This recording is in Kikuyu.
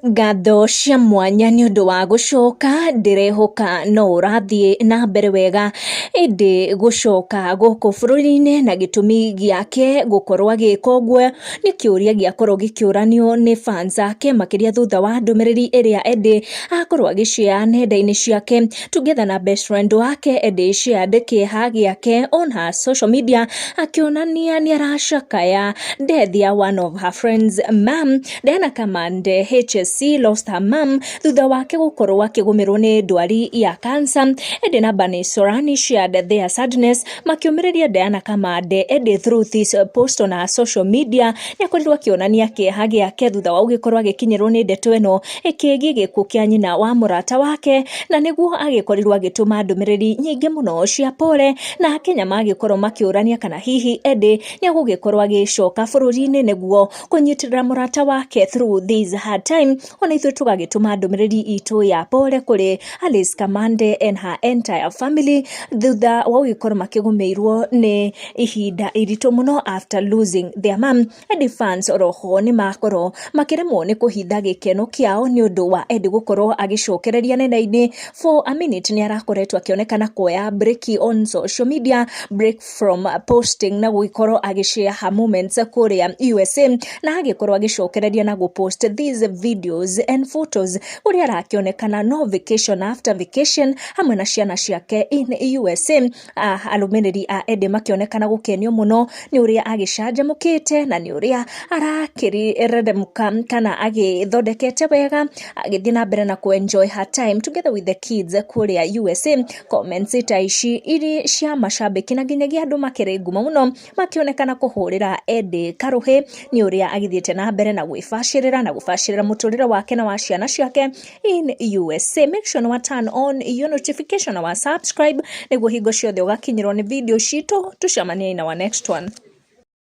Ngatho cia mwanya nĩ ũndũ wa gũcoka, ndĩrehoka no ũrathiĩ na mbere wega, ĩndĩ gũcoka gũkũ bũrũri-inĩ na gĩtũmi gĩake gũkorwo agĩka ũguo nĩ kĩũria gĩakorwo gĩkĩũranio nĩ fans ake, makĩria thutha wa ndũmĩrĩri ĩrĩa Eddie akorwo agĩshare nenda-inĩ ciake together na best friend wake. Eddie shared kĩeha gĩake on her social media, akĩonania nĩ aracakaya death ya one of her friends' mom. Diana Kamande HSC lost her mom thutha wake gũkorwo akĩgũmĩrwo nĩ ndwari ya cancer. Eddie na Bunny Sorani shared their sadness makĩũmĩrĩria Diana Kamande. Eddie, through this post on her social media, nĩ akorirwo akĩonania kĩeha gĩake thutha wa gũgĩkorwo agĩkinyĩrwo nĩ ndeto ĩno ĩkĩgiĩ gĩkuũ kĩa nyina wa mũrata wake, na nĩguo agĩkorirwo agĩtũma ndũmĩrĩri nyingĩ mũno cia pole, na Akenya magĩkorwo makĩũrania kana hihi Eddie nĩ agũgĩkorwo agĩcoka bũrũri-inĩ nĩguo kũnyitĩrĩra mũrata wake through this hard time. Ona ithuĩ tũgagĩtũma ndũmĩrĩri itũ ya pole kũrĩ Alice Kamande and her entire family thutha wa gũgĩkorwo makĩgũmĩirwo nĩ ihinda iritũ mũno after losing their mom. Eddie fans oroho nĩ makorwo makĩremwo nĩ kũhitha gĩkeno kĩao nĩ ũndũ wa Eddie gũkorwo agĩcokereria nenda-inĩ. For a minute nĩ arakoretwo akĩonekana kuoya break on social media, break from posting na gũgĩkorwo agĩshare her moments kũrĩa USA, na agĩkorwo agĩcokereria na gũpost these videos and photos ũrĩa arakĩonekana no vacation after vacation hamwe na ciana ciake in USA. Arũmĩrĩri a Eddie makĩonekana gũkenio mũno nĩ ũrĩa agĩcanjamũkĩte na nĩ ũrĩa arakĩreremũka kana agĩthondekete wega, agĩthiĩ na mbere na kũ-enjoy her time together with the kids kũrĩa USA. Comments ta ici irĩ cia macambĩki na nginyagia andũ makĩrĩ ngumo mũno makĩonekana kũhũrĩra Eddie karũhĩ nĩ ũrĩa agĩthiĩte na mbere na gwĩbacĩrĩra na gũbacĩrĩra mũtũrĩre wake na wa ciana ciake in USA. Make sure nĩ turn on your notification na wa subscribe nĩguo hingo ciothe ũgakinyĩrwo nĩ video citũ. Tũcemanie in our next one.